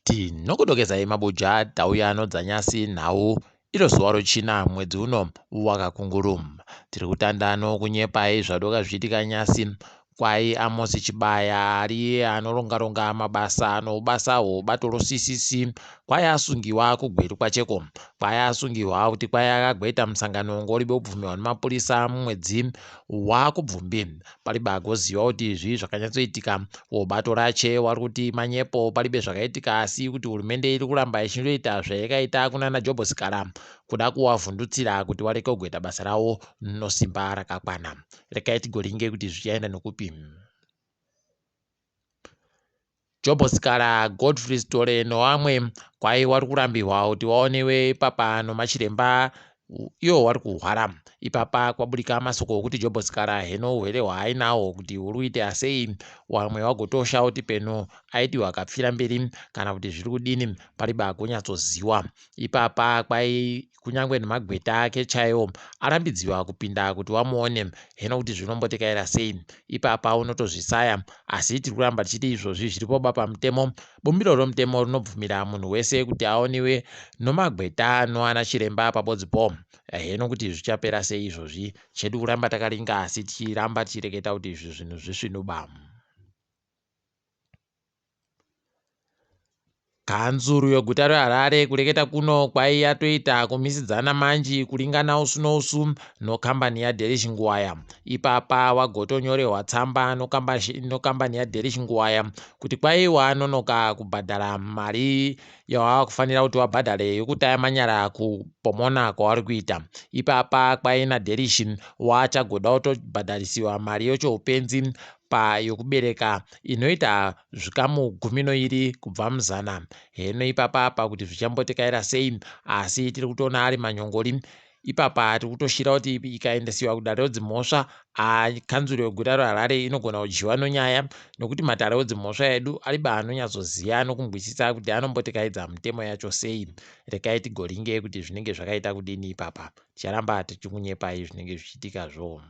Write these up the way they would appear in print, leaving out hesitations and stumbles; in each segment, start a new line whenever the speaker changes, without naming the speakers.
Tinokudokezai mabuja tauya nodzanyasi nhau iro zuva rochina mwedzi uno wakakunguru. Tiri kutanda nokunyepai zvadoka zvichiitika nyasi. Kwai Amos Chibaya ariye anoronga-ronga mabasa noubasa hwobato roCCC kwai asungiwa kuGweru kwacheko. Kwai asungiwa kuti kwai akagoita musangano ngoribe kubvumiwa nemapurisa mumwedzi waKubvumbi. Paribe agoziva kuti zvii zvakanyatsoitika. Bato rache wari kuti manyepo paribe zvakaitika asi kuti hurumende iri kuramba ichindoita zvayakaita kunana Jobho Sikhala kuda kuwavhundutsira kuti wareke kugoita basa rawo nosimba rakakwana. Rekai tigoringe kuti zvichaenda nokupi. Jobho Sikhala, Godfrey Sithole nowamwe kwai wari kurambihwa kuti waonewe ipapa nomachiremba iwo wari kuhwara. Ipapa kwaburika masoko okuti Jobho Sikhala heno uhwere hwaainahwo kuti huri kuita sei wamwe wagotosha kuti peno aitiwa kapfira mberi kana kuti zviri kudini paribe agonyatsoziwa. Ipapa kwai kunyangwe nemagweta ake chaiwo arambidziwa kupinda kuti wamuone heno kuti zvinombotekaira sei ipapa unotozvisaya asi tiri kuramba tichiti izvozvi zviripoba pamutemo bumbiro romutemo rinobvumira munhu wese kuti aoniwe nomagweta noana chiremba pabodzipo heno kuti zvichapera sei izvozvi chedu kuramba takaringa asi tichiramba tichireketa kuti izvi zvinhu zvisvinuba. Kanzuru yeguta reHarare kureketa kuno kwaiyatoita kumisidzana manji kuringana usu nousu nokambani yaDelish Nguwaya. Ipapa wagotonyorehwa tsamba nokambani yaDelish Nguwaya kuti kwaiwa anonoka kubhadhara mari yawava kufanira kuti wabhadhare yokutaya manyara kupomona kwavari kuita. Ipapa kwaina Delish wachagoda kutobhadharisiwa mari yochoupenzi payokubereka inoita zvikamu guminoiri kubva muzana. Heno ipapa apa kuti zvichambotekaira sei asi tiri kutoona ari manyongori ipapa tiri kutoshira kuti ikaendesiwa kudare redzimhosva kanzuru yeguta reHarare inogona kudyiwa nonyaya nokuti matare edzimhosva edu ariba anonyatsoziva nokunzwisisa kuti anombotekaidza mitemo yacho sei. Rekai tigoringe kuti zvinenge zvakaita kudini ipapa. Ticharamba tichikunyepai zvinenge zvichiitikazvo.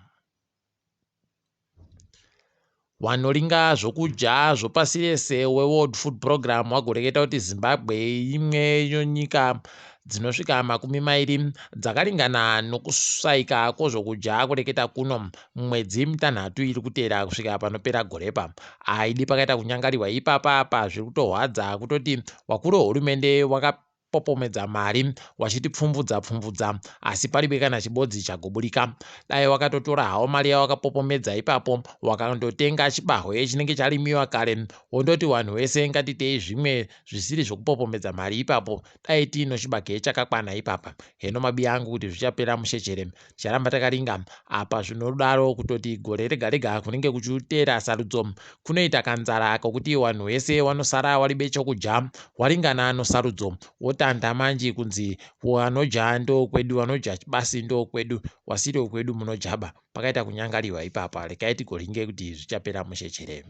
Wanoringa zvokudya zvopasi rese weWorld Food Program wagoreketa kuti Zimbabwe imwe yenyika dzinosvika 20 dzakaringana nokusaika kwozvokudya kureketa kuno mumwedzi mitanhatu iri kuteera kusvika panopera gorepa. Aidi pakaita kunyangariwa ipapa apa zviri kutohwadza kutoti wakuru wehurumende waka popomedza mari wachitipfumvudza pfumvudza asi paribe kana chibodzi chagoburika. Dai wakatotora hawo mari yawakapopomedza ipapo wakandotenga chibahwe chinenge charimiwa kare wondoti wanhu wese ngatitei zvimwe zvisiri zvokupopomedza mari ipapo dai tiino chibage chakakwana ipapa. Heno mabiya angu kuti zvichapera mushe chere. Ticharamba takaringa apa zvinodaro kutoti gore rega rega kunenge kuchiteera sarudzo kunoita kanzara kokuti wanhu wese wanosara waribe chokudya waringana nosarudzo wotanda manji kunzi wanoja ndokwedu wanoja basi ndokwedu wasiri wekwedu munojaba pakaita kunyangariwa ipapa rekai tigoringe kuti zvichapera mushe chere.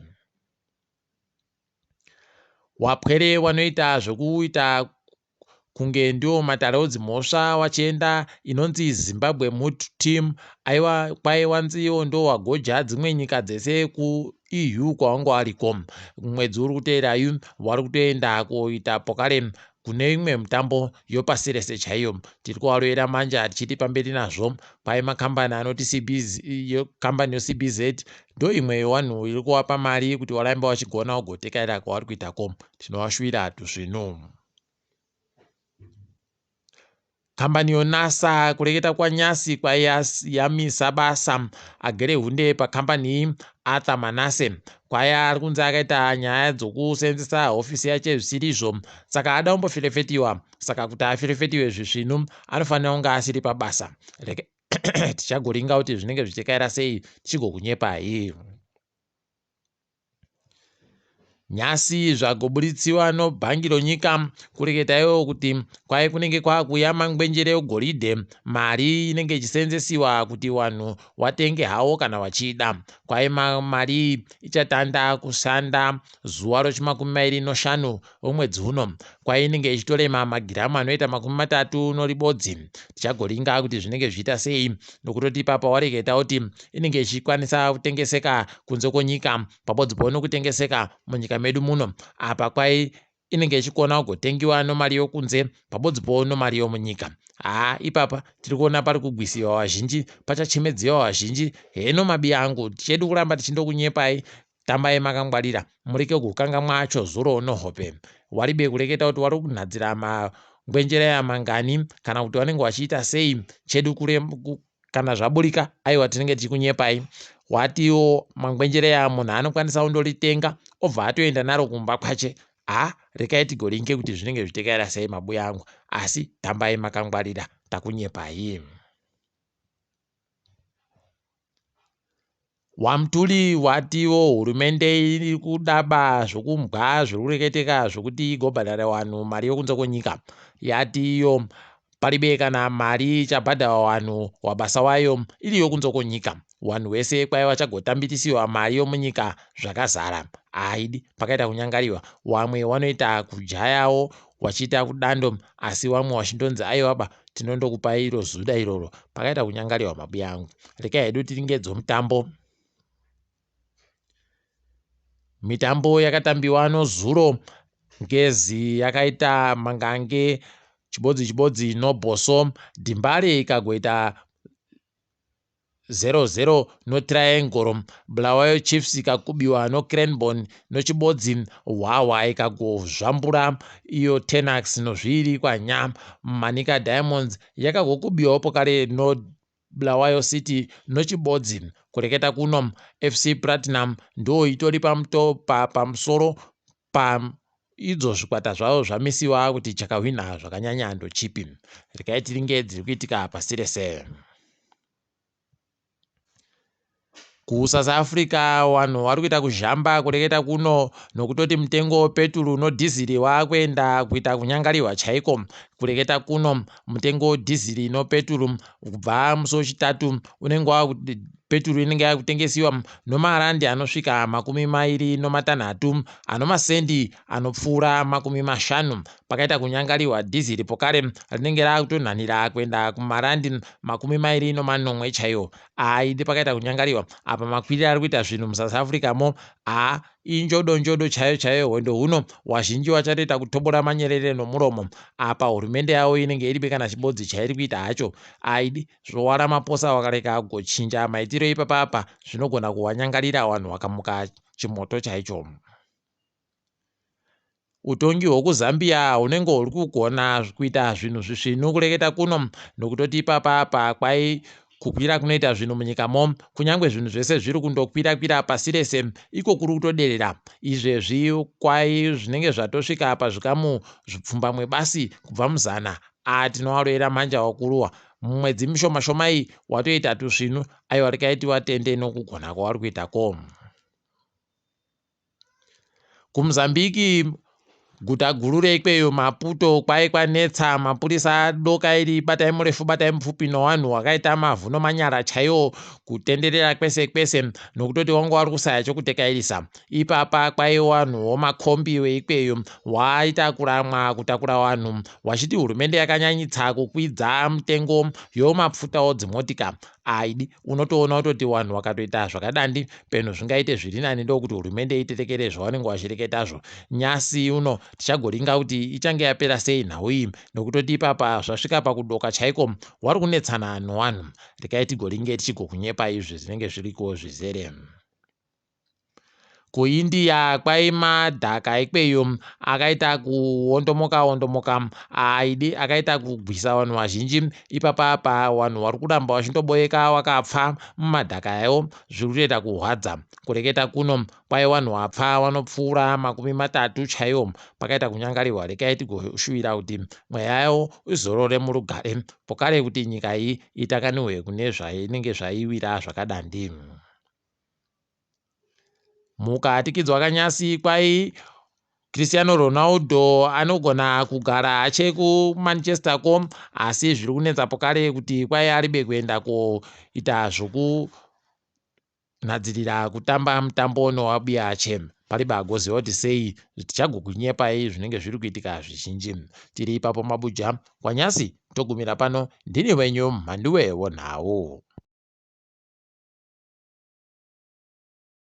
Wapwere wanoita zvekuita kunge ndiwo matare odzimhosva wachienda inonzi Zimbabwe Moot Team aiwa kwaiwa nziyo ndo wagoja dzimwe nyika dzese kuEU kwawanga wariko. Mwedzi uri kuteerayu wari kutoenda koita pokare kune imwe mutambo yopasi rese chaiyo. Tiri kuvarovera manja tichiti pamberi nazvo. Kwai makambani anoti CBZ, kambani yoCBZ ndo imwe yewanhu iri kuvapa mari kuti warambe wachigona kugotekaira kwavari kuitako. Tinovashuvira tuzvinu. Kambani yoNASA kureketa kwaNyasi kwayamisa basa agere hunde pakambani iyi Arthur Manase kwaya ari kunzi akaita nyaya dzokuseenzesa hofisi yache zvisirizvo saka ada kumboferefetiwa saka kuti aferefetiwe zvisvinu anofanira kunge asiri pabasa tichagoringa kuti zvinenge zvichikaira sei tichigokunyepai. Nhasi zvagoburitsiwa nobhangi ronyika kureketa iwo kuti kwai kunenge kwakuuya mangwenjere egoridhe mari inenge ichiseenzesiwa kuti wanhu watenge hawo kana wachida. Kwai mari iyi ichatanda kushanda zuva rochimakumi mairi noshanu romwedzi uno. Kwai inenge ichitorema magiramu anoita 30 noribodzi. Tichagoringa kuti zvinenge zvichiita sei nokutoti ipapa wareketa kuti inenge ichikwanisa kutengeseka kunze kwenyika pabodzipo nokutengeseka munyika medu muno apa kwai inenge ichikona kugotengiwa nomari yokunze pabodzipo nomari yomunyika. Haa ipapa tiri kuona pari kugwisiwa vazhinji, pachachemedziwa vazhinji. Heno mabiya angu, chedu kuramba tichindokunyepai. Tambai makangwarira, mureke kukangamwa chozuro nohope. Waribe kureketa kuti wari kunhadzira mangwenjere aya mangani kana kuti wanenge wachiita sei. Chedu kana zvaburika, aiwa, tinenge tichikunyepai. Watiwo mangwenjere aya munhu anokwanisa kundoritenga obva atoenda naro kumba kwache. Ha, rekai tigoringe kuti zvinenge zvichitekaira sei mabuya angu, asi tambai makangwarira, takunyepai. Wamtuli watiwo hurumende iri kudaba zvokumbwa zviri kureketeka zvokuti igobhadhara vanhu mari yokunze kwenyika. Yati iyo paribe kana mari ichabhadharwa vanhu wabasa wayo iri yokunze kwenyika. Vanhu vese kwaiva vachagotambirisiwa mari yomunyika zvakazara. Haidi pakaita kunyangariwa, wamwe wanoita kujayawo wachiita kudando, asi wamwe wachindonzi aiwaba tinondokupai iro zuda iroro. Pakaita kunyangariwa mabuya angu. Rekai hedu tiringe dzomutambo. Mitambo yakatambiwa nozuro, Ngezi yakaita mangange chibodzi chibodzi noBosso, Dhimbare ikagoita 0-0 noTriangle, Bulawayo Chiefs ikakubiwa noCranborne nochibodzi, Hwahwa ikagozvambura iyo Tenax nozviiri kwanya. Manica Diamonds yakagokubiwawo pokare noBulawayo City nochibodzi. Kureketa kuno FC Platinum ndo itori pamusoro pa idzo zvikwata zvavo zvamisiwa kuti chakahwina zvakanyanya ndochipi. Rekai tiringe dziri kuitika pasi rese. KuSouth Africa vanhu vari kuita kuzhamba kureketa kuno nokutoti mutengo wepeturu nodhiziri waakuenda kuita kunyangariwa chaiko. Kureketa kuno mutengo wedhiziri nopeturu kubva musi wechitatu unenge peturu inenge yakutengesiwa nomarandi anosvika 25 anomasendi anopfuura 50. Pakaita kunyangariwa, dhiziri pokare rinenge rakutonhanira kuenda kumarandi 27 chaiwo. Aidi pakaita kunyangariwa apa, makwiriro ari kuita zvinhu muSouth Africa mo haa injodo njodo chaiyo chaiyo. Hwendo huno wazhinji wachatoita kutobora manyerere nomuromo. Apa hurumende yavo inenge iribe kana chibodzi chairi kuita hacho. Aidi zvowara maposa wakareka kugochinja maitiro ipapapa, zvinogona kuwanyangarira vanhu vakamuka chimoto chaicho. Utongi hwekuZambia hunenge huri kugona kuita zvinhu zvisvinu kureketa kuno nokutoti ipapa apa kwai kukwira kunoita zvinhu munyikamo, kunyange zvinhu zvese zviri kundokwira kwira pasi rese, iko kuri kutoderera. Izvezvi kwai zvinenge zvatosvika pazvikamu zvipfumbamwe basi kubva muzana. A, tinovaroera manja wakuruwa mumwedzi mishoma shoma iyi watoita tusvinu. Aiwa, rekai tivatende nokugona kwavari kuita ko. KuMozambique, guta guru reikweyo Maputo, kwai kwanetsa mapurisa doka iri batai murefu batai mupfupi nowanhu wakaita mavhu nomanyara chaiwo kutenderera kwese kwese nokutoti wanga wari kusaya chokutekairisa. Ipapa kwai wanhu womakombi weikweyo waita kuramwa kutakura vanhu wachiti hurumende yakanyanyitsa kukwidza mutengo yomapfutawo dzimotika. Aidi unotoona kutoti vanhu vakatoita zvakadandi peno zvingaite zviri nani, ndokuti hurumende itetekere zvavanenge vachireketazvo. Nyasi uno tichagoringa kuti ichange yapera sei nhau iyi, nokutoti ipapa zvasvika pakudoka chaiko, wari kunetsana nowanhu. Rekai tigoringe tichigokunyepa izvi zvinenge zviriko zvizere. KuIndia kwai madhaka ikweyo akaita kuondomoka ondomoka, aidi akaita kugwisa vanhu vazhinji. Ipapa pa vanhu vari kuramba vachindoboeka wakapfa mumadhaka ayo, zviri kutoita kuhwadza. Kureketa kuno kwai vanhu vapfa vanopfuura 30 chaiwo. Pakaita kunyangariwa. Rekai tigoshuvira kuti mweya yavo izorore murugare pokare, kuti nyika iyi itakaniwe kune zvainenge zvaiwira zvakadandi. Mukatikidzwa kanyasi kwai Cristiano Ronaldo anogona kugara ache kuManchester ko, asi zviri kunetsa pokare kuti kwai aribe kuenda koita zvokunhadzirira kutamba mutambo nowabuya ache. Paribe agoziva kuti sei. Tichagokunyepai zvinenge zviri kuitika zvizhinji. Tiri ipapo mabuja kwanyasi, togumira pano. Ndini wenyu Mhanduwe wonhau.